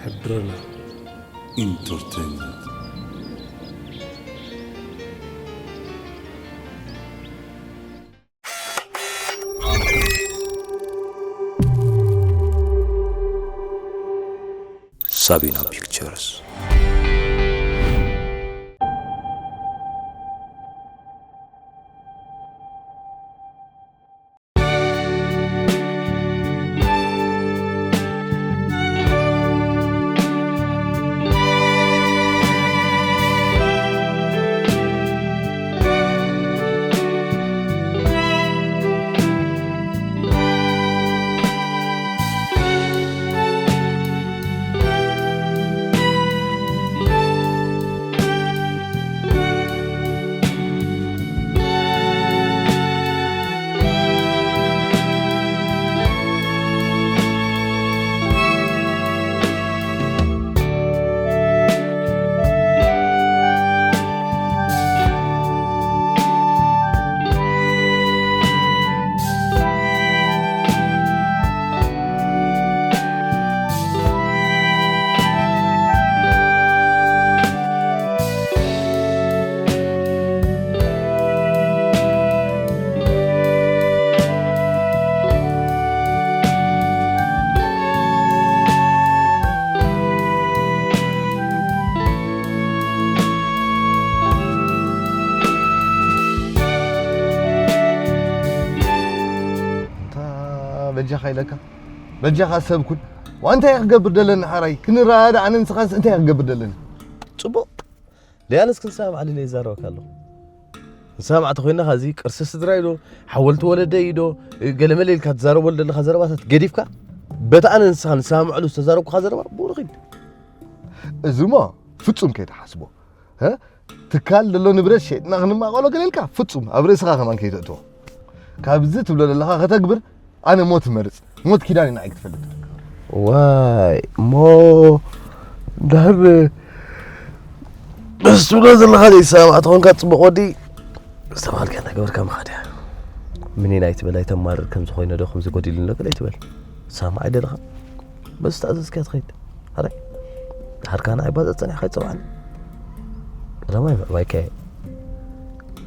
ሕድረና ኢንተርቴይንመንት። ሳቢና ፒክቸርስ። እንታ በጃኻ ኢለካ፣ በጃኻ ሰብ ኩን። ዋ፣ እንታይ ክገብር ደለኒ ሓራይ? ክንረዳዳእ ኣነ ንስኻንስ እንታይ ክገብር ደለኒ? ጽቡቕ። ሊያንስ ክንሰማማዕ ኢለ ይዛረበካ ኣለኹ። ንሰማማዕ ተኾይንና፣ እዚ ቅርሲ ስድራ እዩ ዶ፣ ሓወልቲ ወለደይ እዩ ዶ፣ ገለመለ ኢልካ ትዛረበሉ ዘለኻ ዘረባታት ገዲፍካ፣ በቲ ኣነ ንስኻ ንሰማማዕሉ ዝተዛረብኩኻ ዘረባ ብኡ ንኺድ። እዚሞ ፍጹም ከይትሓስቦ። ሀ? ትካል ዘሎ ንብረት ሸይጥና ክንማቐሎ ገለ ኢልካ ፍጹም ኣብ ርእስኻ ከማን ከይተእትዎ። ካብዚ ትብሎ ዘለኻ ከተግብር ኣነ ሞት እመርጽ። ሞት ኪዳን ኢና ኣይክትፈልጥ። ዋይ፣ እሞ ድሕር ምስ ትብሎ ዘለኻ ዘይሰማማዕ ተኾንካ፣ ጽቡቕ ወዲ፣ ዝተባሃልካ እናገበርካ ምኻድ እያ። ምኒን ኣይትበል፣ ኣይተማርር፣ ከምዚ ኮይነ ዶ፣ ከምዚ ጎዲሉኒ ዶ ገለ ኣይትበል። ሰማዕ ኣይደለኻ። በዚ ተኣዘዝካዮ ትኸይድ። ኣረ፣ ድሓር ካና ኣይባዘ ጸኒሕካ ይጸውዓኒ። ቀዳማይ ምዕባይካ እየ።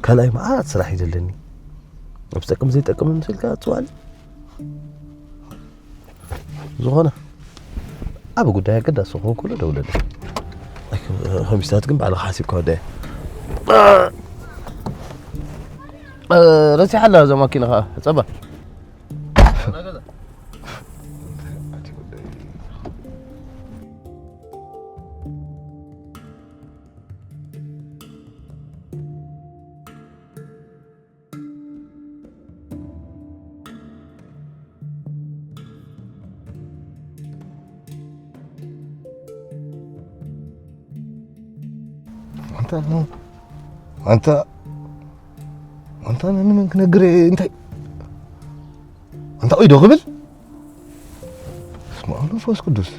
ካልኣይ መዓት ስራሕ እዩ ዘለኒ። ኣብ ዝጠቅም ዘይጠቅም ምስ ኢልካ ትጽውዓኒ። ዝኾነ ኣብ ጉዳይ ኣገዳሲ ክኸውን ከሎ ደውለለይ። ኣይ፣ ከሚስታት ግን ባዕልኻ ሓሲብካ ወደየ። ረሲሓ ኣላ እዛ ማኪና ኸዓ። ጸባ። ኣንታ፣ ኣንታ፣ ኣንታ፣ ንመን ክነግር እየ? እንታይ? ኣንታ፣ ኦይ ዶ ክብል? በስመ ኣብ መንፈስ ቅዱስ።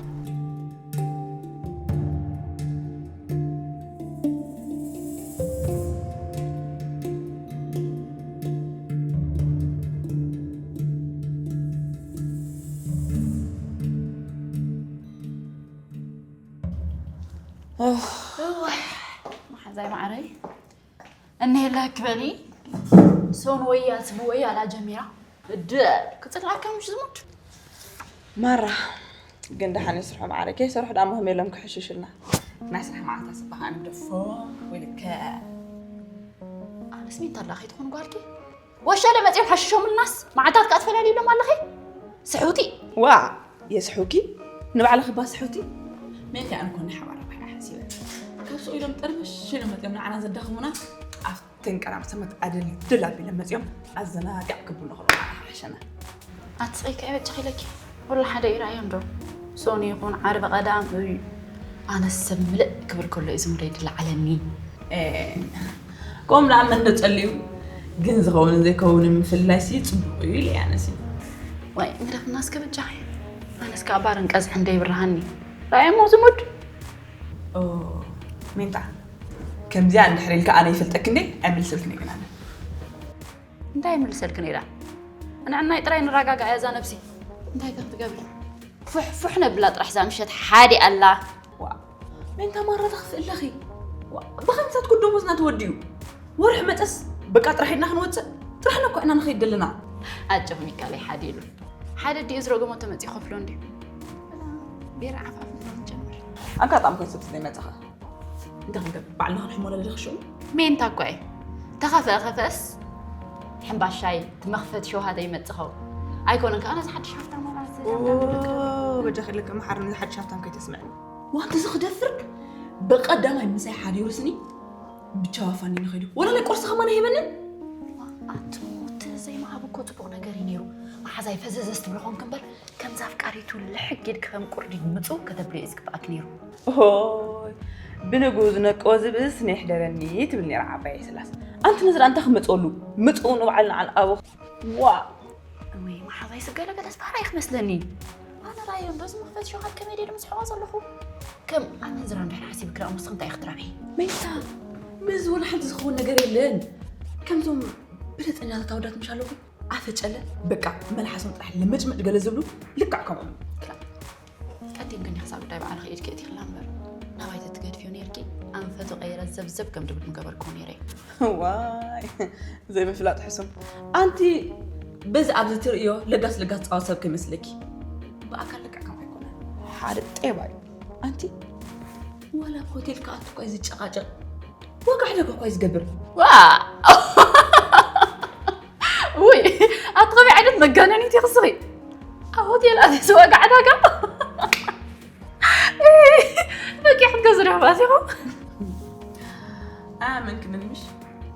እዋይ፣ መሓዛይ ማዓረይ። እነሄላ ክበሊ። ሶን ወይ ኣስቡ ወይ ኣላ ጀሚራ። እደ ክጽልኣካ ምሽ ዝሙድ። ማራ፣ ግን ደሓን ይስርሖ ማዕረ። ከይሰርሑ ደኣ ምህም የሎም ክሕሽሽልና። ናይ ስራሕ መዓልታ ጽባሕ ኣነ ደፎ ወይ ልከ። ኣነስ ሚንታ ኣላ ከይትኾን ጓልኪ? ወሸለ መጺኦም ሓሽሾምልናስ መዓልታት ከኣ ትፈላልዩሎም ኣለኺ? ስሑቲ። ዋ፣ የስሑኪ? ንባዕልኺ እባ ስሑቲ? ምእንቲ ኣነ ኮነ ሓባር ኣባሕራ ሓሲበ። ካብ ሱቕ ኢሎም ጥርምሽ ኢሎም መጺኦም ንዓና ዘዳኽሙና፣ ኣብተን ቀዳም ሰመት ኣደልድል ኣቢሎም መጺኦም ኣዘናጊዕ ክብሉ ከለዉ ንዓና ሓሸና። ኣትስቐይካ እየ በጃኺ ኢለኪ። ኩሉ ሓደ እዩ ራእዮም ዶ? ሶኒ ይኹን ዓርቢ ቀዳም እዩ። ኣነስ ሰብ ምልእ ክብል ከሎ እዩ ዝሙደይ ድለዓለኒ። ኤ፣ ከምኡ ደኣ መን ዶ ጸልዩ? ግን ዝኸውንን ዘይከውንን ምፍልላይሲ ጽቡቕ እዩ ኢለ እየ ኣነሲ። ዋይ፣ ግደፍና እስከ በጃኺ። ኣነስ ከኣ ባርን ቀዝሕን ደይብርሃኒ። ራእዮሞ ዝሙድ። ኦ፣ ሜንታ። ከምዚኣ እንድሕር ኢልካ ኣነ ይፈልጠኪ እንዴ? ኣይምልሰልክን እየ ግን ኣነ። እንታይ ይምልሰልክን እየ ደኣ? ንዕናይ ጥራይ ንረጋጋእ እያ እዛ ነብሲ። እንታይ ከ ክትገብሪ? ፉሕ ፉሕ ነብላ ጥራሕ እዛ ምሸት ሓዲ ኣላ። ዋ፣ ሜንታ ማራ ተኽፍእ ኣለኺ። ዋ፣ ብኸምሳት ኩ ደሞዝና ተወዲኡ። ወርሒ መጸስ በቃ ጥራሕ ኢድና ክንወጽእ፣ ጥራሕ ነኳ ኢና ንኸይድ ዘለና። ኣጨሚካለይ ሓዲ ኢሉ ሓደ ዲኡ ዝረገሞ ተመጺኡ ከፍሎ እንድዩ። ቢራ ዓፋፍ ንጀምር። ኣጋጣሚ ኮይኑ ሰብ ስለይመጻኸ እንታይ ክንገብር ባዕልና ክንሕመሎ ለለ ክሽኡ። ሜንታ እኳ እዩ። ተኸፈ ኸፈስ ሕምባሻይ ትመኽፈት ሸውሃተ ይመጽኸው ኣይኮነን ከዓ ነዚ ሓድሽ ሃፍታ ማለት በጃ ከለከ መሓር ነዚ ሓድሽ ሃፍታም ከይተስምዐኒ። ዋንቲ እዚ ክደፍር በቀዳማይ ምሳይ ሓዲሩ ስኒ ብቻ ዋፋኒ ንኸይዱ ወላ ናይ ቁርሲ ከማን ኣይህበንን። ኣትሙት ዘይምሃብ እኮ ፅቡቅ ነገር እዩ ነይሩ። መሓዛይ ፈዘዘ ስትብሎ ኮንክ እምበር ከምዛ ኣፍቃሪቱ ልሕግ ኢልክ ከም ቁርዲ ምፁ ከተብልዮ እዩ ዝግብኣክ ነይሩ። ኦይ ብንግኡ ዝነቅወ ዝብእስ ነይሕደረኒ ትብል ነይራ ዓባይ ስላስ። ኣንቲ ነዚ ደኣ እንታይ ክመፀሉ ምፅኡ ንባዕልና ዓል ኣቦ ዋ ወይ መሓዛይ ስገለገለስ ባህራ ይክመስለኒ። ኣነ ራዮ በዚ መኽፈት ሸውሃት ከመይ ደይ ምስሕዋ ዘለኹ ከም ኣመንዝራ እንድሕር ሓሲብ ክዳ ሙስ እንታይ ክትራብሒ መይታ ምዝ ወላ ሓንቲ ዝኸውን ነገር የለን። ከምዞም ብለፀኛታት ኣወዳት ምሽ ኣለኹ ኣፈጨለ በቃ መልሓሶም ጥራሕ ለመጭመጭ ገለ ዝብሉ ልክዕ ከምኦም። ቀዲም ግን ክሳብ ጉዳይ በዓል ከይድ ክእቲ ክላ እምበር ናባይ ተትገድፍዮ ነርኪ ኣንፈቱ ቀይረ ዘብዘብ ከም ድብል ምገበርኩ ነይረ። ዋይ ዘይምፍላጥ ሕሱም ኣንቲ በዚ ኣብዚ ትርእዮ ለጋስ ለጋስ ፃዋ ሰብ ከይመስለኪ ብኣካል ልክዕ ከም ኣይኮነ ሓደ ጤባ እዩ። ኣንቲ ዋላ ኣብ ሆቴል ከኣቱ እኳ እዩ ዝጨቃጨቅ ዋጋ ዕደጋ እኳ እዩ ዝገብር። ዋ ውይ ኣቲ ከመይ ዓይነት መጋነኒት ይኽስኺ ኣብ ሆቴል ኣትስ ዋጋ ዕዳጋ በቂ ሕገ ዝረህባት ኢኹም። ኣመን ክብል ምሽ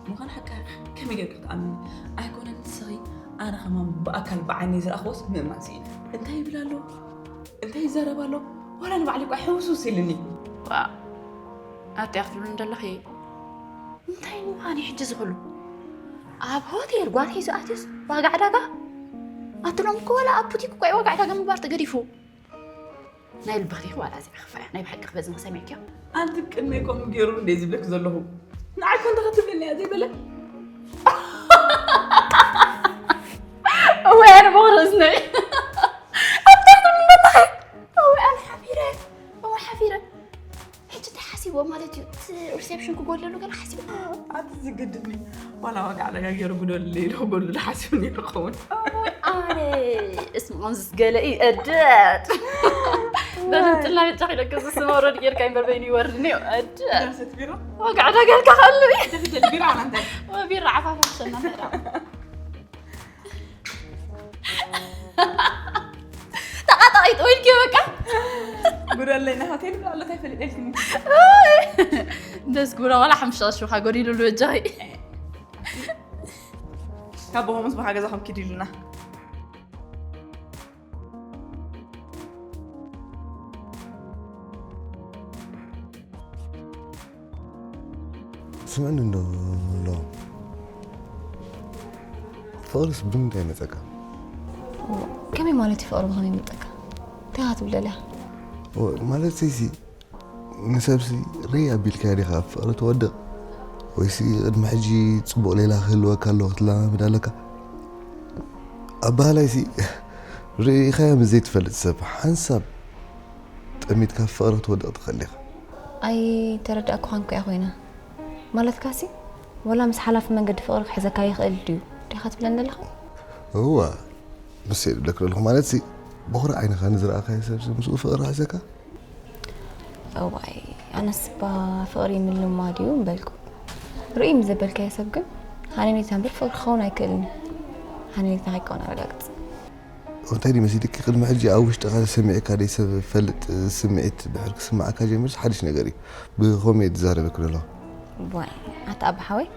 ምዃን ሓቂ ከመይ ጌርካ ትኣምኒ ኣይኮነን ንስኺ ኣነ ከማን ብኣካል ብዓይነይ ዝረኣኽዎስ ምእማን ስኢነ እንታይ ይብል ኣሎ እንታይ ይዛረብ ኣሎ ዋላ ንባዕለይ እኳ ሕውስውስ ኢልኒ። ኣጥያ ክትብሉ እንደለኺ እንታይ ምዃን እዩ ሕጂ ዝኽሉ ኣብ ሆቴል ጓል ሒዙ ኣትዩስ ዋጋ ዕዳጋ ኣትሎም እኮ ዋላ ኣብ ቡቲክ እኳ እዩ ዋጋ ዕዳጋ ምግባር ተገዲፉ። ናይ ልብኺ ዲኺ ዋላ እዚኣ ክፋያ ናይ ብሓቂ ክበዝን ክሰሚዕክዮ። ኣንቲ ቅድመይ ከምኡ ገይሩ እንደ ዝብለክ ዘለኹ ንዓይ ኮንተ ክትብለኒ እያ ዘይበለ። እወ ኣነ በኽሪ እዝነይ ኣብታ ትብለለኺ። እወ ኣነ ሓፊረ እወ ሓፊረ። ሕጂ እንታይ ሓሲብዎ ማለት እዩ እቲ ሪሴፕሽን ክጎድለሉ ገለ ሓሲቡ። ኣቲ ዝግድኒ ዋላ ዋጋ ዕዳጋ ገይሩ ጉደሉ ኢሉ ክጎድሉ ሓሲቡ ነይሩ ክኸውን። ኣነ እስምዖን ዝስገለ እዩ እደት በድምፅላ ብጫ ኢለክ ዝስመረድ ጌርካ እምበር በይኑ ይወርድ ነዮ እደት ደርሰት ቢሮ ዋጋ ዕዳጋ ኢልካ ከሉ እዩ ደፍደል ቢሮ ኣናንታይ ቢሮ ዓፋፋ ክሸና ተቃጣቂጥ ወይልኪ በቃ ጉድ ኣለና ሆቴል ብላ ኣሎ እንታይ ፈሊጠልክኒ ደስ ጉዳ ዋላ ሓምሻ ሽውካ ጎዲሉ ልበጃይ ካብ ቦሆምስ ብሓገዛኹም ኪድ ኢሉና ስምዕኒ እንዶ ኣሎ ፍቕርስ ብምንታይ መፀካ? ከመይ ማለት እዩ ፍቕሪ ብኸመይ መፀካ? እንታይ ክትብል ደልያ? ማለት ሲ ንሰብሲ ርይ ኣቢልካዮ ዲኻ ኣብ ፍቕሪ ትወድቕ? ወይሲ ቅድሚ ሕጂ ፅቡቕ ሌላ ክህልወካ ኣለዎ ክትለማመድ ኣለካ? ኣባህላይሲ ርኢኻዮ ምስ ዘይትፈልጥ ሰብ ሓንሳብ ጠሚትካ ፍቕሪ ክትወድቕ ትኽእል ኢኻ። ኣይተረዳእኩኻን እኮ እያ ኮይና። ማለትካሲ ወላ ምስ ሓላፊ መንገዲ ፍቕሪ ክሕዘካ ይኽእል ድዩ ዲኻ ትብለኒ ዘለኻ? እዋ ንሱ እየ ዝብለኪ ዘለኹ። ማለትሲ ብኹሪ ዓይንኻ ንዝረኣኻዮ ሰብሲ ምስኡ ፍቕሪ ክሕዘካ? እዋይ ኣነስ እባ ፍቕሪ ምልማድ እዩ ምበልኩ። ርእይ ምስ ዘበልካዮ ሰብ ግን ሃነኔታ እምበር ፍቕሪ ክኸውን ኣይክእልን እዩ። ሃነኔታ ከይከውን ኣረጋግጽ። እንታይ ድዩ መሲልኪ ቅድሚ ሕጂ ኣብ ውሽጥኻ ተሰሚዕካ ደይ ሰብ ፈልጥ ስምዒት ድሕር ክስምዓካ ጀሚርስ ሓድሽ ነገር እዩ። ብኸምኡ እየ ዝዛረበኪ ዘለኹ። ዋይ ኣታ ኣባ ሓወይ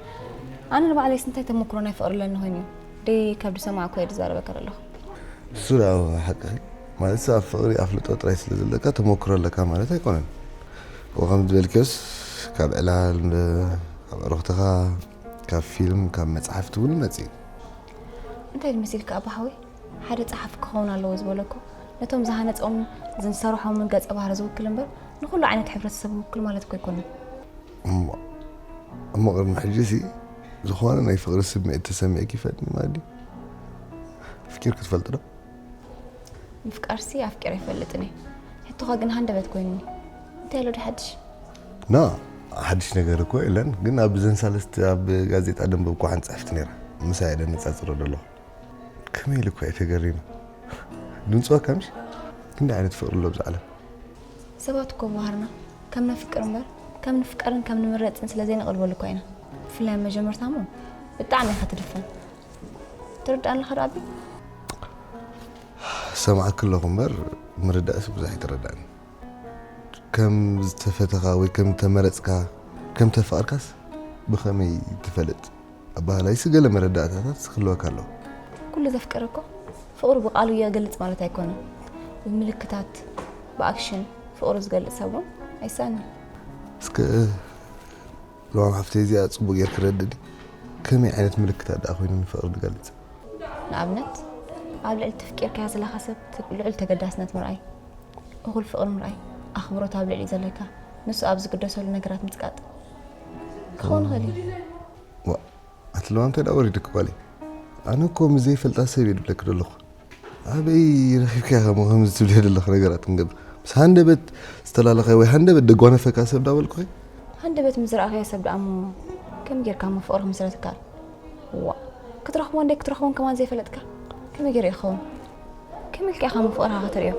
ኣነ ንባዕለይስ እንታይ ተመክሮ ናይ ፍቕሪ ኣለኒ ኮይኑ እዩ ደይ ካብ ዝሰማዕኩ እየ ዝዛረበካ ዘለኹ። እሱ ደኣ ሓቅኺ ማለት ኣብ ፍቕሪ ኣፍልጦ ጥራይ ስለ ዘለካ ተመክሮ ኣለካ ማለት ኣይኮነን። እሞ ከም ዝበልክዮስ ካብ ዕላል ካብ ዕሩኽትኻ ካብ ፊልም ካብ መጽሓፍቲ እውን ይመጽእ እዩ። እንታይ ድመሲልካ ኣባ ሓወይ? ሓደ ጸሓፊ ክኸውን ኣለዎ ዝበሎ እኮ ነቶም ዝሃነጾምን ዝሰርሖምን ገጸ ባህሪ ዝውክል እምበር ንኹሉ ዓይነት ሕብረተሰብ ይውክል ማለት እኮ ኣይኮነን። እሞ እሞ ቅድሚ ሕጂሲ ዝኾነ ናይ ፍቕሪ ስምዒት ተሰሚዕኪ ይፈልጥ ማለት ድዩ? ኣፍቂርኪ ትፈልጢ ዶ? ምፍቃርሲ ኣፍቂረ ኣይፈልጥን እየ። ሕቶኻ ግን ሃንደበት ኮይኑኒ። እንታይ ኣሎ ዶ ሓድሽ? ና፣ ሓድሽ ነገር እኮ የለን፣ ግን ኣብ ዘን ሳለስቲ ኣብ ጋዜጣ ደንበብኩ ሓንቲ ጽሕፍቲ ነይራ። ምሳይ እየ ደነጻጽሮ ዘለኹ። ከመይ ኢሉ እኮ እየ ተገሪመ። ድምፅዋ ከምሽ ክንደይ ዓይነት ፍቕሪ ኣሎ ኣብዚ ዓለም። ሰባት እኮ ባህርና ከም ነፍቅር እምበር ከም ንፍቀርን ከም ንምረፅን ስለ ዘይንቕልበሉ እኳ ኢና። ብፍላይ ኣብ መጀመርታ እሞ ብጣዕሚ ኢኻ ትድፈን። ትርዳእ ኣለኻ ዶ ኣቢ? ሰማዕክ ኣለኹ እምበር ምርዳእስ ብዙሕ ኣይተረዳእን። ከም ዝተፈተኻ ወይ ከም ተመረፅካ ከም ተፋቐርካስ ብኸመይ ትፈልጥ? ኣበሃህላይሲ ገለ መረዳእታታት ክህልወካ ኣለዎ። ኩሉ ዘፍቀረ እኮ ፍቕሩ ብቃሉ ይገልፅ ማለት ኣይኮነን። ብምልክታት፣ ብኣክሽን ፍቕሩ ዝገልፅ ሰብ እውን ኣይሳንን። እስከ ለዋም ሓፍተይ እዚኣ ፅቡቅ ጌርኪ ረድእኒ። ከመይ ዓይነት ምልክታት ደኣ ኮይኑ ንፍቕሪ ዝገልፅ? ንኣብነት ኣብ ልዕሊ ተፍቂርካያ ዘለኻ ሰብ ልዑል ተገዳስነት ምርኣይ፣ እኹል ፍቕሪ ምርኣይ፣ ኣኽብሮት ኣብ ልዕሊኡ ዘለካ፣ ንሱ ኣብ ዝግደሰሉ ነገራት ምጽቃጥ ክኸውን ይኽእል እዩ። ዋ ኣቲ ለዋም እንታይ ደኣ ወሪድኪ ጓለይ? ኣነ እኮ ምስ ዘይፈልጣ ሰብ እየ ድብለኪ ዘለኹ። ኣበይ ረኺብካያ ከሞ ከምዚ ትብልዮ ዘለኺ ነገራት ክንገብር? ምስ ሃንደበት ዝተላለኸ ወይ ሃንደበት ደጓነፈካ ሰብ ዳበልኩኺ? ሃንደበት ምስ ዝረኣኻዮ ሰብ ደኣ እሞ ከመይ ጌርካ እሞ ፍቕሪ ክምስረት ይከኣል? ዋ ክትረኽቦን ደይ ክትረኽቦን ከማን ዘይፈለጥካ ከመይ ገይሩ ይኸውን? ከመይ ኢልካ ኢኻ እሞ ፍቕርኻ ከተርእዮ?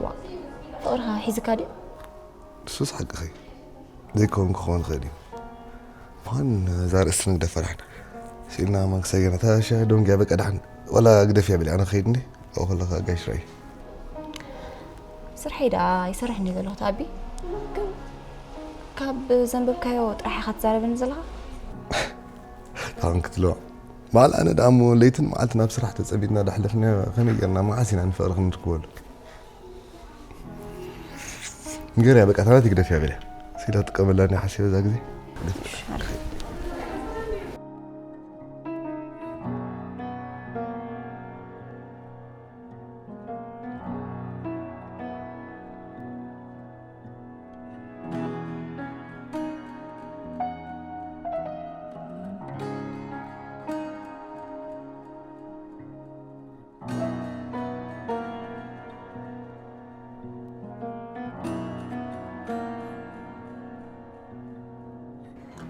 ዋ ፍቕርኻ ሒዝካ ድዩ? ንሱስ ሓቅኺ ዘይከውን ክኸውን ይኽእል እዩ። ምዃን እዛ ርእሲ ንግደፋ ደሓን። ስኢልና ማን ክሰገና እታ ሻሂ ዶ እንድያ በቃ ደሓን ዋላ ግደፍያ በሊ ኣነ ክኸይድ እንዴ ኣብኡ ከለኻ ጋሽ ራእዩ። ስርሐይ ደኣ ይሰርሕ እንድየ ዘለኹ ተኣቢ ግን ካብ ዘንበብካዮ ጥራሕ ኢኻ ትዛረበኒ ዘለኻ። ታን ክትለዋ በዓል ኣነ ደኣ እሞ ለይትን መዓልትን ኣብ ስራሕ ተጸሚድና ዳሕለፍናዮ ከመይ ጌርና መዓስ ኢና ንፍቕሪ ክንርከበሉ? ንገርያ በቃ ታናት ይግደፍያ በልያ ሲላ ትጥቀመላ ናይ ሓሲበ እዛ ግዜ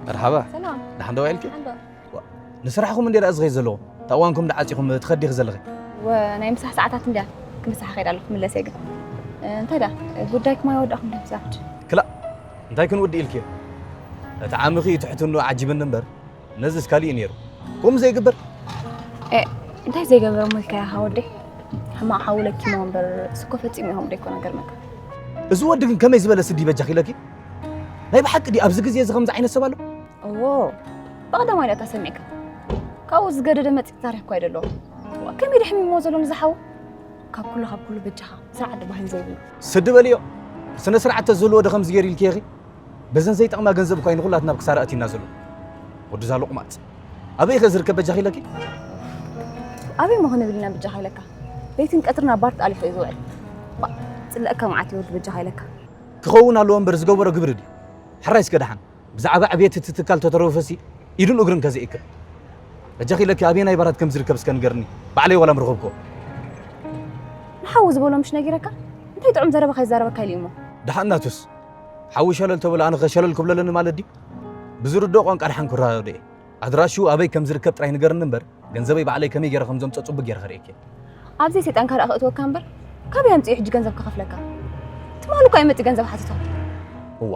መርሓባ ሰላም ደሓን ዶ ውዒልኪ? ሓንዶ ንስራሕኩም እንዴ ደኣ ዝኸይድ ዘለዎ እታ እዋንኩም ደኣ ዓፂኹም ትኸዲ ኢኺ ዘለኺ። ወ ናይ ምሳሕ ሰዓታት እንድያ ክምሳሕ ከይድ ኣለኹ ክምለስ እየ ግን እንታይ ደኣ ጉዳይኩም ኣይወዳእኩም ዶ ብዛሕድ ክላእ እንታይ ክንውድእ ኢልክዮ እቲ ዓምኺ ትሕትንኡ ዓጂበኒ እምበር ነዚስ ካሊእ ነይሩ ከምኡ ዘይግበር እንታይ ዘይገበረ እሞ ኢልካዮ ኢኻ ወደይ ሕማቕ ሓዊ ለኪሞ እምበር እሱ እኮ ፈጺሙ ይኸውን ዶ ኣይኮነን ገርመካ እዚ ወዲ ግን ከመይ ዝበለ ስዲ በጃኺ ኢለኪ ናይ ብሓቂ ድዩ ኣብዚ ግዜ እዚ ከምዚ ዓይነት ሰብ ኣሎ እዎ ብቐዳማይ ዳታ ሰሚዕካ ካብኡ ዝገደደ መጺእ ታሪኽ እኳ ኣይደለዎ ከመይ ድሕሚሞ ዘሎ ንዝሓው ካብ ኩሉ ካብ ኩሉ በጃኻ ስርዓት ድባህል ዘይብሉ ስዲ በልዮ ስነ ስርዓት ተዝህልዎ ዶ ከምዚ ገይሩ ኢልኪ ኢኺ በዘን ዘይጠቕማ ገንዘብ እኳ እዩ ንኹላትና ኣብ ክሳራ ኣእትዩና ዘሎ ወዲ ዛ ሎቕማጽ ኣበይ ኢኸ ዝርከብ በጃኺ ኢለኪ ኣበይ ምኾነ ቢልና በጃኻ ኢለካ ለይትን ቀትርን ኣብ ባር ተኣሊኹ እዩ ዝውዕል ባእ ጽለእካ መዓት እዩ ወዲ በጃኻ ኢለካ ክኸውን ኣለዎ እምበር ዝገበሮ ግብሪ ድዩ ሕራይ እስከ ደሓን ብዛዕባ ዕብየት እቲ ትካል ተተረፈሲ ኢዱን እግርን ከዘይእክብ በጃኺ ኢለኪ ኣበየናይ ባራት ከም ዝርከብ እስከ ንገርኒ ባዕለይ ዋላ ምረኸብክዎ ንሓዉ ዝበሎ ምሽ ነጊረካ እንታይ ጥዑም ዘረባ ከይዛረበካ ኢሉ እሞ ደሓን ናቱስ ሓዊ ሸለል ተበሎ ኣነ ኸ ሸለል ክብለለኒ ማለት ድዩ ብዝርድኦ ቋንቋ ደሓን ክረዳዶ እየ ኣድራሽኡ ኣበይ ከም ዝርከብ ጥራይ ንገርኒ እምበር ገንዘበይ ባዕለይ ከመይ ገይረ ከም ዘምፅኦ ፅቡቅ ገይረ ከርእየኪ እየ ኣብዘይ ሰይጣንካ ደኣ ከእትወካ እምበር ካበይ ኣምፂኡ ሕጂ ገንዘብ ክኸፍለካ ትማሊ እኳ እዩ መፂኡ ገንዘብ ሓቲቱ እዋ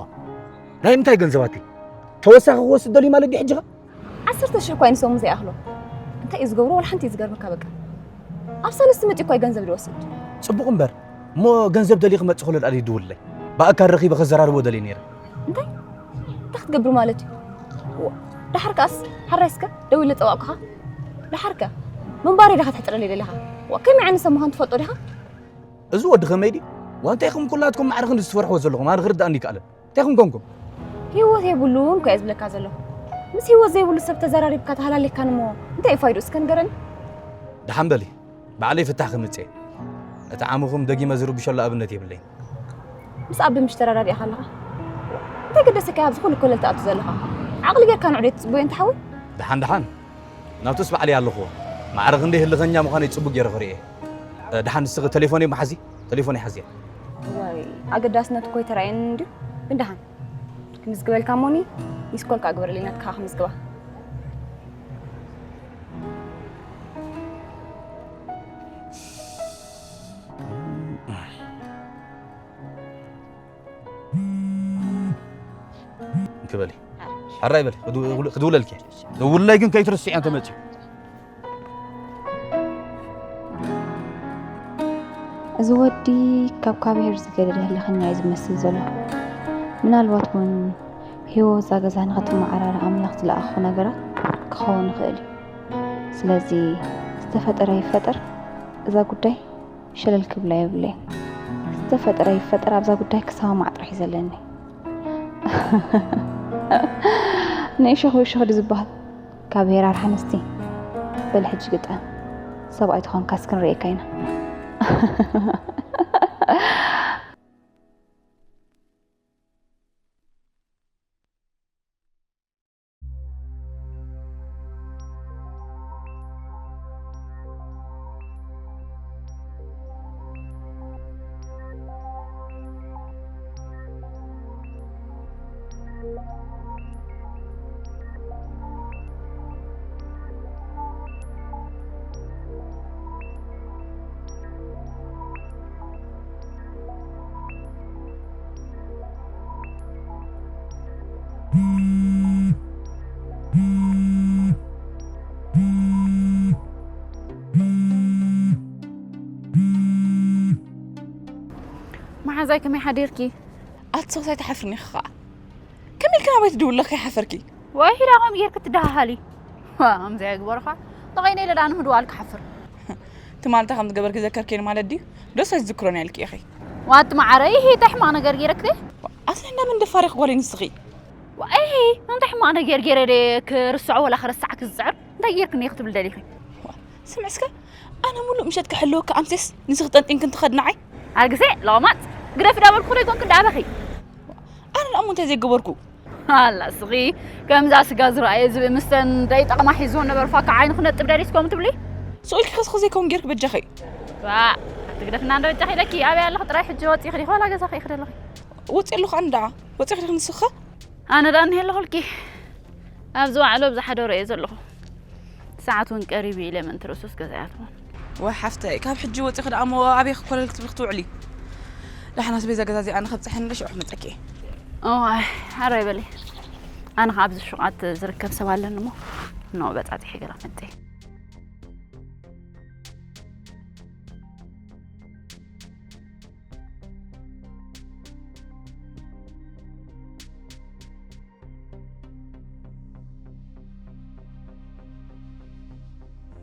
ናይ ምንታይ ገንዘባትይ ተወሳኺ ክወስድ ደልዩ ማለት ድዩ ሕጂ ኸ ዓሰርተ ሽሕ እኳ እዩ ንሰሙን ዘይኣኽሎ እንታይ እዩ ዝገብሮ ወላ ሓንቲ እዩ ዝገርመካ በቃ ኣብ ሰለስቲ መፂኡ እኳ እዩ ገንዘብ ዝወስድ ፅቡቕ እምበር እሞ ገንዘብ ደልዩ ክመፅእ ከሎ ደኣ ድዩ ይድውለለይ ብኣካል ረኺበ ከዘራርቦ ደልየ ነይረ እንታይ እንታይ ክትገብር ማለት እዩ ዋ፣ ደሓር ከኣስ ሓራይ እስከ ደዊለ ፀዋቕኩኻ ደሓር ከ ምንባረይ ዲኻ ተሕፅረለይ ደሊኻ ዋ፣ ከመይ ዓይነት ሰብ ምዃን ትፈልጦ ዲኻ እዚ ወዲ ከመይ ድዩ ዋንታ ኢኹም ኩላትኩም ማዕረ ክንዲ ዝትፈርሕዎ ዘለኹም ኣነ ክርድኣኒ ይከኣለን እንታይ ኹም ኮንኩም? ህይወት የብሉን እኮ እየ ዝብለካ ዘለኹ። ምስ ህይወት ዘይብሉ ሰብ ተዘራሪብካ ተሃላሊኻን እሞ እንታይ እዩ ፋይድኡ እስከ ንገረኒ? ደሓን በሊ ባዕለይ ፍታሕ ከምጽእ እየ። ነቲ ዓምኹም ደጊመ ዝርብሸሉ ኣብነት የብለይን። ምስ ኣቢ ምሽ ተረዳዲእኻ ኣለኻ? እንታይ ገደሰካ ኣብዚ ኩሉ ኮለል ትኣቱ ዘለኻ? ዓቕሊ ጌርካ ንዑ ደይ ትጽበዮ እንተ ሓወይ? ደሓን ደሓን ናቱስ ባዕለይ ኣለኽዎ። ማዕረ ክንደይ ህልኸኛ ምዃነይ ጽቡቕ ገይረ ክርኢ እየ። ደሓን ንስኺ ቴሌፎነይ መሓዚ? ቴሌፎነይ ሓዝያ። ዋይ ኣገዳስነት እኮ ኣይተራእየንን እንድዩ። ግን ደሓን ክምዝግበልካ እሞኒ ሚስኮል ክኣ ግበረለይ ናትካ ክምዝግባ። ክበሊ ኣራይ በሊ ክድውለልኪ። ደውለይ ግን ከይትርስዒ እንተ መጺኡ። እዚ ወዲ ካብ ካብሄር ዝገደደ ህልኸኛ እዩ ዝመስል ዘሎ። ምናልባት እውን ህይወት እዛ ገዛ ንኸተመዓራሪ ኣምላኽ ዝለኣኾ ነገራት ክኸውን ይኽእል እዩ። ስለዚ ዝተፈጠረ ይፈጠር እዛ ጉዳይ ሸለል ክብላ የብለይን። ዝተፈጠረ ይፈጠር ኣብዛ ጉዳይ ክሰማማዕ ጥራሕ እዩ ዘለኒ። ንእሾኽ ብእሾኽ ድዩ ዝበሃል? ካብ ሄራር ሓንስቲ በል ሕጂ ግጠም። ሰብኣይ ተኾንካስ ክንርእየካ ኢና። መሓዛይ ከመይ ሓዲርኪ? ኣቲ ሰብሳይ ትሓፍርኒ ኢኺ ኸዓ። ከመይ ኢልኪ ናባይ ትድውሊ ከይሓፈርኪ? ወይ ሂዳ ከምኡ ጌርኪ ትደሃሃሊ። ዋ፣ ከምዚ ኣይግበርኻ። ተቐይነ ኢለ ደኣ ንምድዋል ክሓፍር። ትማልታ ከም ዝገበርኪ ዘከርክየኒ ማለት ድዩ? ዶስ ኣይትዝክሮን እያ ኢልኪ ኢኺ። ዋቲ መዓረይ፣ ይሄ እንታይ ሕማቕ ነገር ጌረክቲ? ኣስሊ እንዳመን ደፋር ኢኺ ጓለይ ንስኺ? ዋይ፣ እንታይ ሕማቕ ነገር ጌረ ድየ ክርስዖ ወላ ክረስዓኪ ዝጽዕር? እንታይ ጌርክኒ ክትብል ደሊኺ? ስምዒ እስከ፣ ኣነ ሙሉእ ምሸት ክሕልወኪ ኣምሴስ ንስኺ ጠንጢንኪ እንትኸድ ንዓይ? ኣርግሴ፣ ሎማት ግደፊ ዳበልኩ ዶ ይኮንኪ እንዳበኺ? ኣነ ደኣ እሞ እንታይ ዘይገበርኩ? ኣላ እስኺ፣ ከምዛ ስጋ ዝረኣየ ዝብኢ ምስተን ደይጠቕማ ሒዝወን ነበርፋ፣ ከዓ ዓይኑ ክነጥብ ደሊስ ከምኡ ትብሊ? ስቕ ኢልኪ ከስኺ ዘይከውን ጌርኪ በጃኺ። ዋ፣ ኣቲ ግደፍና እንዶ በጃኺ ኢለኪ፣ ኣበይ ኣለኺ ጥራይ ሕጂ ወፂኺ ዲኺ ዋላ ገዛኺ ኢኺ ደለኺ? ወፂ ኣለኹ ኣነ ደኣ፣ ወፂኺ ዲኺ ንስኺ ኸ? ኣነ ደኣ እኒሀ ኣለኹልኪ። ኣብዚ ዋዕሎ ብዝሓደሮ እየ ዘለኹ። ሰዓት እውን ቀሪቡ እዩ ኢለ ምእንቲ ርእሱስ ገዛ እያ ትኾን። ወይ ሓፍተይ፣ ካብ ሕጂ ወፂኺ ደኣ እሞ ኣበይ ክኮለል ክትብሊ ክትውዕሊ? ደሓን ኣስቤዛ ገዛዚኣ ኣነ ከብፅሐኒ ሽዑ ክመፀኪ እየ። እዋይ፣ ሕራይ በሊ። ኣነ ኸዓ ኣብዚ ሹቓት ዝርከብ ሰብ ኣለኒ እሞ፣ ንኡ በፃፂሐ ገለ ክመፅእ እየ።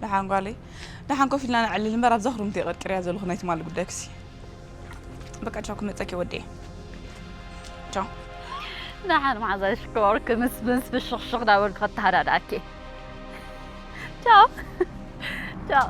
ደሓን ጓለይ፣ ደሓን ኮፍ ኢልና ነዕልል እምበር ኣብዛ ክርምቲ የቐርቂረያ ዘለኹ ናይ ትማሊ ጉዳይክሲ። በቃ ቻው፣ ክመፀኪ ወደየ። ቻው። ደሓን መዓዛ ሽኮር፣ ክምስምስ ብሽኽሽኽ ዳበልኩ ከተሃዳድኣኪ። ቻው። ቻው።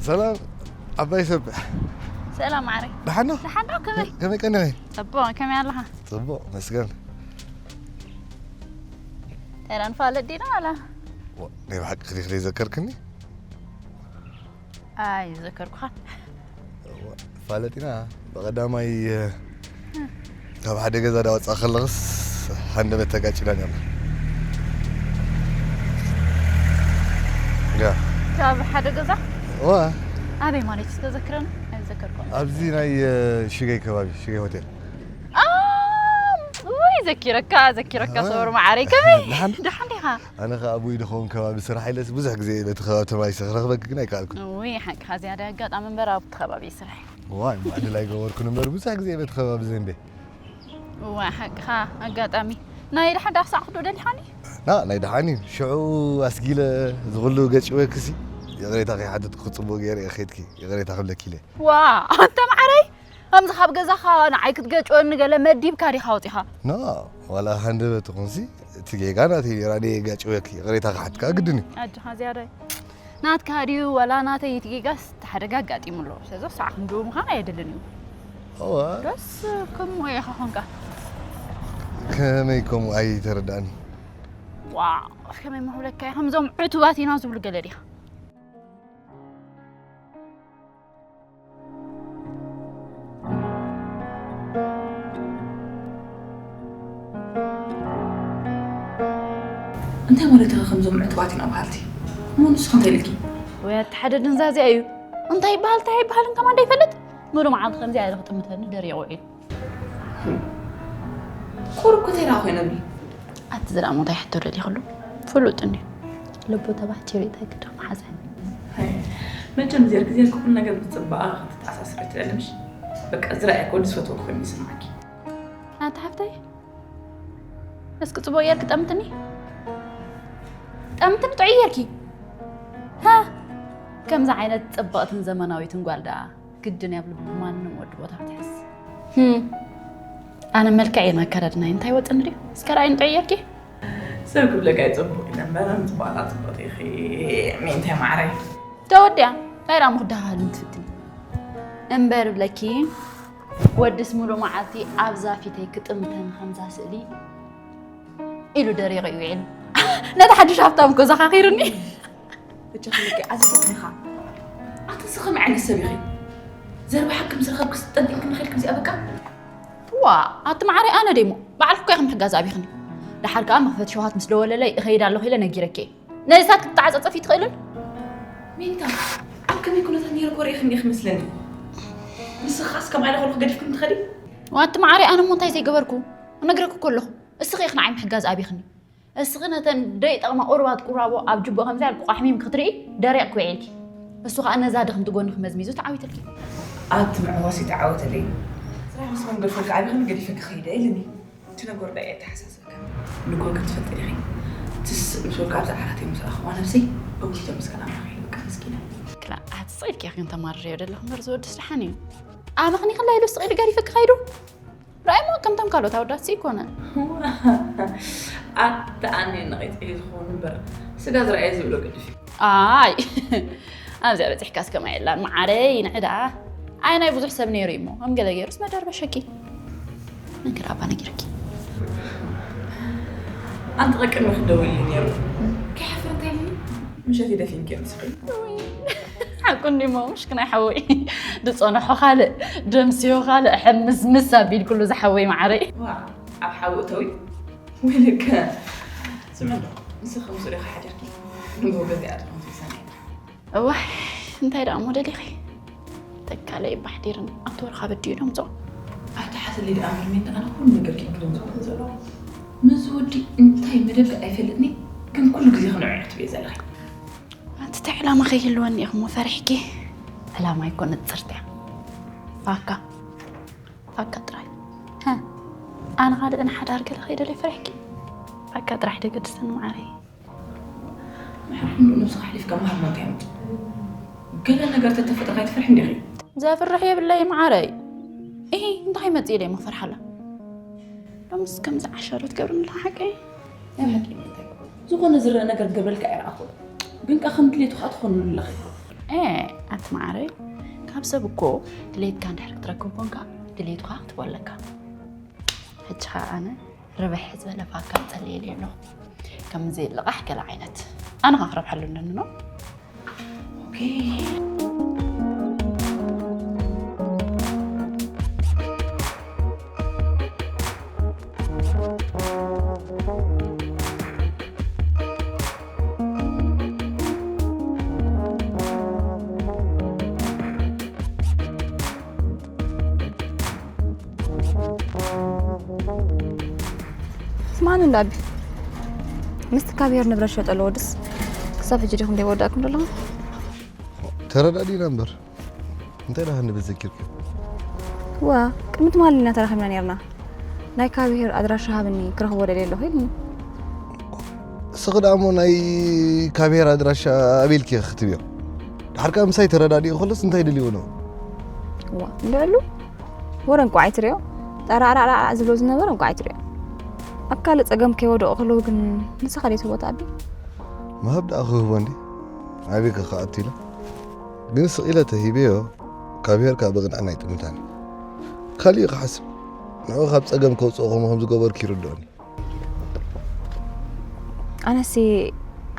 ሰላም ዓባይ ሰብ። ሰላም ማዕረይ። ደሓን ዶ? ደሓን ዶ? ከመይ? ከመይ ቀኒኺ? ጽቡቕ፣ ከመይ ኣለኻ? ጽቡቕ መስገን። ተራ ንፋለጥ ዲና ኣላ? ዋ፣ ናይ ብሓቂ ክዲ ክዲ ዘከርክኒ? ኣይ ዘከርኩኻ። ፋለጢና ብቐዳማይ ካብ ሓደ ገዛ ዳወፃ ከለኽስ ሃንደበት ተጋጭና ነርና። ያ ካብ ሓደ ገዛ ዋ ኣበይ ማለት ዝተዘክረን ኣይዘከርኩም። ኣብዚ ናይ ሽገይ ከባቢ ሽገይ ሆቴል ወይ ዘኪረካ ዘኪረካ ሰወር መዓረይ ከመይ ደሓን ዲኻ? ኣነ ከኣ ኣቡይ ድኸውን ከባቢ ስራሕ ኢለስ ብዙሕ ግዜ በቲ ከባቢ ተመላሊሰ ክረኽበኪ ግን ኣይከኣልኩን። እውይ ሓቅኻ ዝያዳ ኣጋጣሚ እምበር ኣብቲ ከባቢ ስራሕ። ዋይ እሞ ዕድል ኣይገበርኩን እምበር ብዙሕ ግዜ በቲ ከባቢ ዘንቤ። እዋይ ሓቅኻ ኣጋጣሚ ናይ ደሓን ዳኽሳዕ ክዶ ደሊኻኒ? ና ናይ ደሓኒ ሽዑ ኣስጊለ ዝኽሉ ገጭወክሲ ይቕሬታ ከይሓተትኩ ጽቡቕ ገይረ እየ ከይድኪ ይቕሬታ ክብለኪ ኢለ። ዋ ኣንተ ማዓረይ፣ ከምዚ ካብ ገዛኻ ንዓይ ክትገጭወኒ ገለ መዲብካ ዲኻ ወጺኻ? ና ዋላ ሃንደበት ትኹንሲ እቲ ጌጋ ናተይ ነይራ፣ ኣነ እየ ጋጭወኪ ይቕሬታ ክሓትካ ግድን እዩ። ኣጆኻ ዝያዳይ ናትካ ድዩ ዋላ ናተይ እቲ ጌጋስ እቲ ሓደጋ ኣጋጢሙ ኣሎ። ስለዚ ክሳዕ ክንድኡ ምዃን ኣየድልን እዩ። እዋ። ደስ ከምኡ ኢኻ ኾንካ። ከመይ ከምኡ ኣይተረዳእኒ። ዋው፣ ከመይ ምኽብለካ እየ፣ ከምዞም ዕቱባት ኢና ዝብሉ ገለ ዲኻ? እንታይ ማለት ኢኻ ከምዞም ዕቱባት ኢና በሃልቲ? እሞ ንስኺ እንታይ ኢልኪ? ወይ ኣቲ ሓደ ድንዛዚኣ እዩ። እንታይ ይበሃል እንታይ ኣይበሃልን ከማን ዶ ይፈልጥ? ሙሉ መዓልቲ ከምዚኣ ኢሉ ክጥምተኒ ደሪቑ ውዒሉ። ቁሩብ እኮ ተይራ ኮይነ ብል። ኣቲ ዝደኣ እንታይ ሕቶ ደሊኽሉ? ፍሉጥ እንድዩ። ልቡ ተባህቲሩ እንታይ ግድኽ መሓዘ። ሃይ፣ መቸም ዜርክ ዜርክ ኩሉ ነገር ብጽባቐ ክትተኣሳስሪ ትኽእሊ ምሽ? በቃ ዝረኣየ እኮ ዝፈትዎ ኮይኑ ይስምዓኪ። ኣቲ ሓፍተይ፣ እስኪ ጽቡቕ ጌርኪ ጠምትኒ። ጠምትኒ ጥዑይ ጌርኪ። ሃ፣ ከምዚ ዓይነት ጽብቕትን ዘመናዊትን ጓል ደኣ ግድን እያ ኣብ ልቢ ማንም ወዲ ቦታ ክትሕዝ። ህም፣ ኣነ መልክዕ እየ ኣከዳድናይ እንታይ ወጥኒ ድዩ? እስከ ረኣይኒ ጥዑይ ጌርኪ። ሰብ ክብለካ ይጽቡቕ ኢለ እምበር፣ ኣነ ጽቡቓታ ጽቡቕቲ ኢኺ። ሚንታይ ማዕረይ። ተወዲኣ፣ እንታይ ደኣ ምኽዳሃልን ትፍትኒ? እምበር ብለኪ፣ ወድስ ሙሉእ መዓልቲ ኣብዛ ፊተይ ክጥምተኒ ከምዛ ስእሊ ኢሉ ደሪቑ እዩ ውዒሉ። ነቲ ሓድሽ ሃብታም እኮ ዘኻኺሩኒ። በጃኺ ልክዕ ኣዘዘትኒ ኢኻ። ኣቲ ንስኺ ከመይ ዓይነት ሰብ ኢኺ? ዘረባ ሓቂ ምስ ረኸብክስ ጠንጢንክኒ ኸይድኪ እዚኣ በቃ? ዋ፣ ኣቲ ማዓረይ ኣነ ደሞ ባዕልኺ እኮ ኢኺ ምሕጋዝ ኣቢኽኒ። ደሓር ከኣ መኽፈቲ ሸውሃት ምስ ደወለለይ እኸይድ ኣለኹ ኢለ ነጊረኪ እየ። ነዚታት ክትተዓጸጸፊ ትኽእልን? ሚንታ፣ ኣብ ከመይ ኩነታት ነይረ ኮ ርኢኽኒ ኢኺ መስለኒ። ንስኻስ ከምኣ ኢለ ከለኹ ገዲፍክኒ ትኸዲ? ዋቲ ማዓረይ ኣነ እሞ እንታይ ዘይገበርኩ? እነግረኪ እኮ ኣለኹ። እስኺ ኢኺ ንዓይ ምሕጋዝ ኣቢኽኒ። እስኺ ነተን ደይጠቕማ ቁሩባት ቁራቦ ኣብ ጅቦ ከምዚ ኣልኩ ቋሕሚም ክትርኢ ደሪቕኪ ውዒልኪ። እሱ ኸኣ ነዛ ድኽምቲ ጎንኺ መዝሚዙ ተዓዊትልኪ። ኣቲ ምዕዋስ ይተዓወተለይ። ስራሕ ምስ መን ገድፈልካ ኣቢኽኒ ገዲፈኪ ኸይደ ኢልኒ። እቲ ነገር ዳ እየ ተሓሳሰብካ። ንጎ ግን ትፈልጢ ዲኺ? ትስእ ምስ በልኩ ኣብዛ ዓራት እየ ምስ ረኣኽዋ ነብሰይ እውይ ተመስገን ኣምላኽ ኢለ በቃ መስኪና። ክላ ኣቲ ስቕ ኢልኪ ኢኺ ተማርርዮ ዘለኺ እምበር ዝወድስ ደሓን እዩ። ኣመኽኒ ክላ ኢሉ ስቕ ኢሉ ገዲፈኪ ኸይዱ። ራእይሞ ከምቶም ካልኦት ኣወዳት ዘይኮነ። ኣቲ ኣነ ነቒጸ እየ ዝኸውን እምበር ስጋ ዝረኣየ ዝብሎ ገድፍ እዩ። ኣይ ኣብዚኣ በጺሕካስ ከማይ የላን መዓረይ ንዕዳ። ኣይ ናይ ብዙሕ ሰብ ነይሩ እዩ እሞ ከም ገለ ገይሩስ መደርበሸኪ። መንክር ኣባ ነጊርኪ። ኣንቲ ቀቅድሚ ክደውል እዩ ነይሩ። ከይሓፍር እንታይ ኢልኒ? ምሸት ይደፊንኪ እዮም ስኺ። ሓቁ እንዲሞ ምሽ ክናይ ሓወይ ድጸንሖ ካልእ ደምስዮ ካልእ ሕምስምስ ኣቢል ኩሉ ዝሓወይ መዓረይ። ዋ ኣብ ሓዊ እተዊ። ወይልከ ስምዕዶ ንስኺ ምስኡ ዲኺ ሓዲርኪ ንጎ ገዚኣ ኣለኹም ትብሰኒ። እዋይ እንታይ ደኣ እሞ ደሊኺ? ተካለይ ባሕዲርን ኣቶ ወርኻ በዲኡ ደምጾ። ኣይትሓስሊ ደኣ መርሜን ደኣ ኩሉ ነገር ኪንክሎም ዝብሎ ዘሎ። ምዚ ወዲ እንታይ መደብ ኣይፈልጥኒ ግን ኩሉ ግዜ ክንዕዕ ትብየ ዘለኺ። ኣንቲ እንታይ ዕላማ ከይህልወኒ ኢኹሞ ፈሪሕኪ? ዕላማ ኣይኮነ ጽርትያ ፋካ ፋካ ጥራይ። ኣነ ካልእ ንሓዳር ገለ ከይደለይ ፈሪሕኪ? ፋካ ጥራሕ ደገድሰኒ መዓረይ። ምሕር ክንድኡ ነብስኻ ኣሕሊፍካ ምሃብ እንታይ ኣምጽእ? ገለ ነገር ተተፈጥረ ኣይትፈርሕን ዲኺ? ዘፍርሕ የብለይ መዓረይ። እሂ እንታይ መጽእ ኢለ እሞ ክፈርሓላ? ሎምስ ከምዚ ዓሻ ዶ ትገብርኒ ኣለኻ ሓቀይ? ናይ ሓቂ እንታይ ዝኾነ ዝረአ ነገር ክገብረልካ ኣይረኣኹን። ግን ከኣ ከም ድሌቱ ከኣ ትኾንሉ ኣለኺ። ኤ ኣቲ መዓረይ ካብ ሰብ እኮ ድሌትካ እንድሕር ክትረክብ ኮንካ ድሌቱ ከኣ ክትቦ ኣለካ። ሕጂ ከኣ ኣነ ርብሕ ዝበለ ፋካ ጸልየለይ ኣለኹ። ከምዚ ልቓሕ ገለ ዓይነት ኣነ ከኣ ክረብሓሉ ኣለኒ ኖ። ኦኬ። ስማኒ እንዳ ኣቢ ምስቲ ካብ ሄር ንብረት ሸጠሉ ወድስ ክሳብ ሕጂ ዲኹም ደይወዳእኩም ዘለኹም? ተረዳዲና እምበር እንታይ ደኣ ክንብል ዘኪርኪ? ዋ ቅድሚ ትማሊ ኢና ተራኺብና ነርና። ናይ ካብሄር ኣድራሻ ሃብኒ ክረኽቦ ደልየ ኣለኹ ኢልኒ። እስኺ ደኣ እሞ ናይ ካብሄር ኣድራሻ ኣበይ ኢልኪ ክትብዮ? ድሓር ከኣ ምሳይ ተረዳዲኡ ከሎስ እንታይ ደልይዎ ነው? እዋ፣ እንድዕሉ ወረ እንቋዕ ኣይትሪኦ። ጠራዕራዕራዕ ዝብሎ ዝነበረ እንቋዕ ኣይትሪኦ። ኣብ ካልእ ጸገም ከይወደቑ ከለዉ ግን ንስኻ ደይ ትህቦ ተኣቢ? ምሃብ ደኣ ክህቦ እንዲ? ኣበይ ከ ክኣቱ ኢለ? ግን ስቕ ኢለ ተሂበዮ፣ ካብ ሄርካ ብቕንዕና ኣይጥምታን። ካልእ ክሓስብ፣ ንዑ ካብ ጸገም ከውጽኦ ከምኡ ከም ዝገበርኩ ይርድኦኒ። ኣነሲ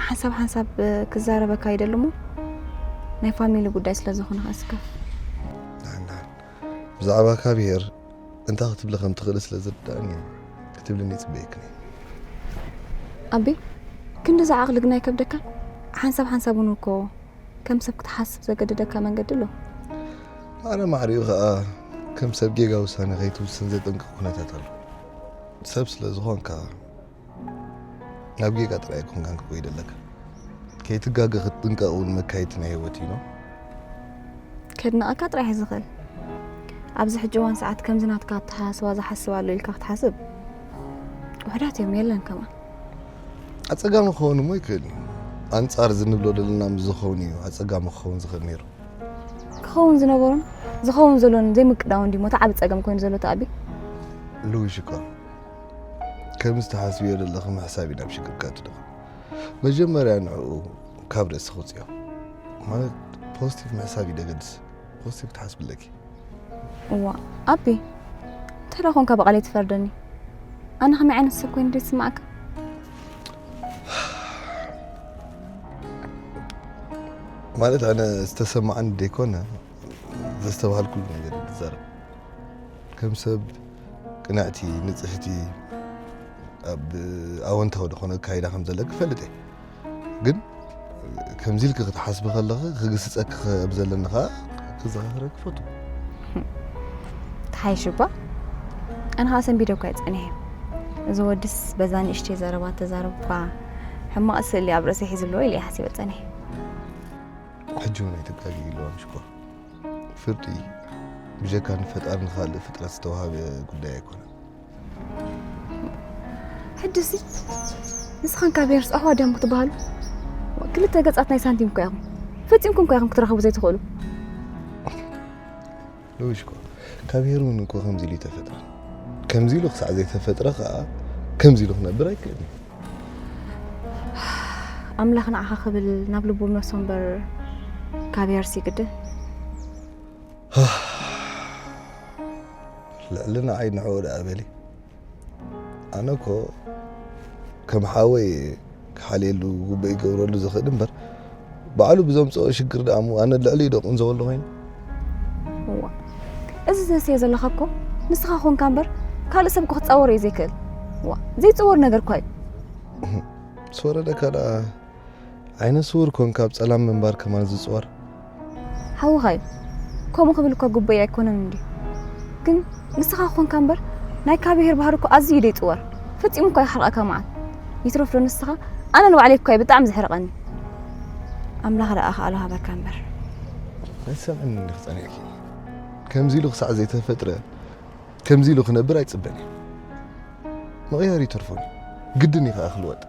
ሓንሳብ ሓንሳብ ክዛረበካ ይደሊ እሞ ናይ ፋሚሊ ጉዳይ ስለ ዝኾነ ከስከፍ። ናን፣ ናን። ብዛዕባ ካብ ሄር እንታይ ክትብሊ ከም ትኽእሊ ስለ ዝርድኣኒ ክትብልኒ ይጽበየክን እየ። ኣቢ፣ ክንድዚ ዓቕሊ ግን ኣይከብደካን? ሓንሳብ ሓንሳብ እውን እኮ ከም ሰብ ክትሓስብ ዘገድደካ መንገዲ ኣሎ። ማዕረ ማዕሪኡ ኸኣ ከም ሰብ ጌጋ ውሳነ ከይትውስን ዘጠንቅቕ ኩነታት ኣሎ። ሰብ ስለ ዝኾንካ ናብ ጌጋ ጥራይ ኣይኮንካን ክትጎይድ ኣለካ። ከይትጋገ ክትጥንቀቕ እውን መካየድቲ ናይ ህይወት እዩ፣ ኖ? ከድንቐካ ጥራሕ እዩ ዝኽእል። ኣብዚ ሕጂ እዋን ሰዓት ከምዚ ናትካ ኣተሓሳስባ ዝሓስብ ኣሎ ኢልካ ክትሓስብ ውሑዳት እዮም፣ የለን ከማን። ኣጸጋሚ ክኸውን እሞ ይክእል እዩ። ኣንጻር እዚ ንብሎ ዘለና ምስ ዝኸውን እዩ ኣጸጋሚ ክኸውን ዝኽእል ነይሩ። ክኸውን ዝነበሮን ዝኸውን ዘሎን ዘይምቅዳው እንዲሞ እቲ ዓቢ ጸገም ኮይኑ ዘሎ ተኣቢ። ልውሽ እኳ ከምዚ ትሓስብዮ ዘለኺ ምሕሳብ እዩ ናብ ሽግር ከእቱ ደኣ። መጀመርያ ንዕኡ ካብ ርእሲ ክውጽዮ። ማለት ፖዚቲቭ ምሕሳብ እዩ ደገድስ። ፖዚቲቭ ትሓስቢ ኣለኪ። እዋ፣ ኣቢ፣ እንታይ ደኣ ኾንካ ብቓለይ ትፈርደኒ? ኣነ ከመይ ዓይነት ሰብ ኮይኑ ድዩ ዝስምዓካ? ማለት ኣነ ዝተሰማዓኒ ደይኮነ ዘስተብሃልኩሉ ነገር እዩ ዝዛረብ። ከም ሰብ ቅንዕቲ፣ ንጽህቲ፣ ኣብ ኣወንታዊ ዝኾነ ኣካይዳ ከም ዘለኪ እፈልጥ እየ። ግን ከምዚ ኢልኪ ክትሓስቢ ከለኺ ክግስጸኪ ከም ዘለኒ ከኣ ክዘኻኽረኪ እፈቱ። ተሓይሽ እባ። ኣነ ኸኣ ሰንቢደ እኳ እየ ጸኒሐ። እዚ ወድስ በዛ ንእሽተይ ዘረባ ተዛረቡ እኳ ሕማቕ ስእሊ ኣብ ርእሰይ ሒዙ ኣለዎ ኢለ እየ ሓሲበ ጸኒሐ። ሕጂ እውን ኣይትጋግዪ ኢለዋም ሽኮር። ፍርዲ ብጀካ ንፈጣሪ ንኻልእ ፍጥረት ዝተዋሃበ ጉዳይ ኣይኮነን። ሕድሲ ንስኻን ካብ ሄርስ ኣሕዋ ድያም ክትበሃሉ? ክልተ ገጻት ናይ ሳንቲም እኮ ኢኹም። ፈጺምኩም እኮ ኢኹም ክትራኸቡ ዘይትኽእሉ። ልውሽ እኮ ካብ ሄር እውን እኮ ከምዚ ኢሉ ተፈጥረ። ከምዚ ኢሉ ክሳዕ ዘይተፈጥረ ከኣ ከምዚ ኢሉ ክነብር ኣይክእልን። ኣምላኽ ንዓኻ ክብል ናብ ልቡ መሶ እምበር ካብ ሄርስ ይግድን። ልዕሊ ንዓይ ንዕኡ ደኣ በሊ። ኣነ እኮ ከም ሓወይ ክሓልየሉ ግቡእ ይገብረሉ ዝኽእል እምበር፣ ባዕሉ ብዘምጽኦ ሽግር ደኣ እሞ ኣነ ልዕሊኡ ዶ ቅንዘወሉ ኮይኑ? እዋ፣ እዚ ዘስየ ዘለኻ እኮ ንስኻ ኮንካ እምበር ካልእ ሰብ እኮ ክጻወሮ እዩ ዘይክእል። እዋ፣ ዘይጽወር ነገር እኳ እዩ። ዝወረደካ ደኣ ዓይነ ስውር ኮንካ ኣብ ጸላም ምንባር ከማን ዝጽወር። ሓውኻ እዩ። ከምኡ ክብል እኳ ግቡእ ኣይኮነን እንድዩ። ግን ንስኻ ኮንካ እምበር ናይ ካብ ሄር ባህሪ እኮ ኣዝዩ እዩ ደይጽወር። ፈጺሙ እኳ ይሓርቐካ መዓት። ይትረፍ ዶ ንስኻ? ኣነ ንባዕለይ እኳ እዩ ብጣዕሚ ዘሕርቐኒ። ኣምላኽ ደኣ ከኣሉ ሃበካ እምበር። ኣይትሰምዕኒ እንዲኺ ጸኒሕኪ። ከምዚ ኢሉ ክሳዕ ዘይተፈጥረ፣ ከምዚ ኢሉ ክነብር ኣይጽበን እየ። ምቕያር ይተርፎን እዩ። ግድን እዩ ከኣ ክልወጥ።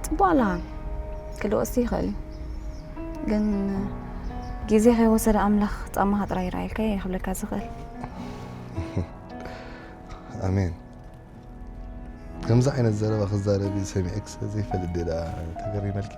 ጽቡቕ ኣለኻ። ክልወጥሲ ይኽእል እዩ። ግን ግዜ ከይወሰደ ኣምላኽ ጻማኻ ጥራይ ይርኣየልካ እየ ክብለካ ዝኽእል። ኣሜን። ከምዚ ዓይነት ዘረባ ክዛረብ ሰሚዐክ ስለ ዘይፈልጥ ድየ ደኣ ተገሪመልኪ?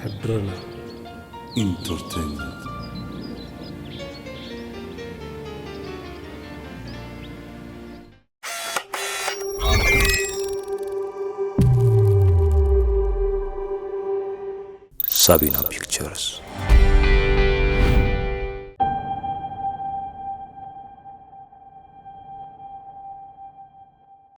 ሕድርና ኢንተርቴይንመንት። ሳቢና ፒክቸርስ።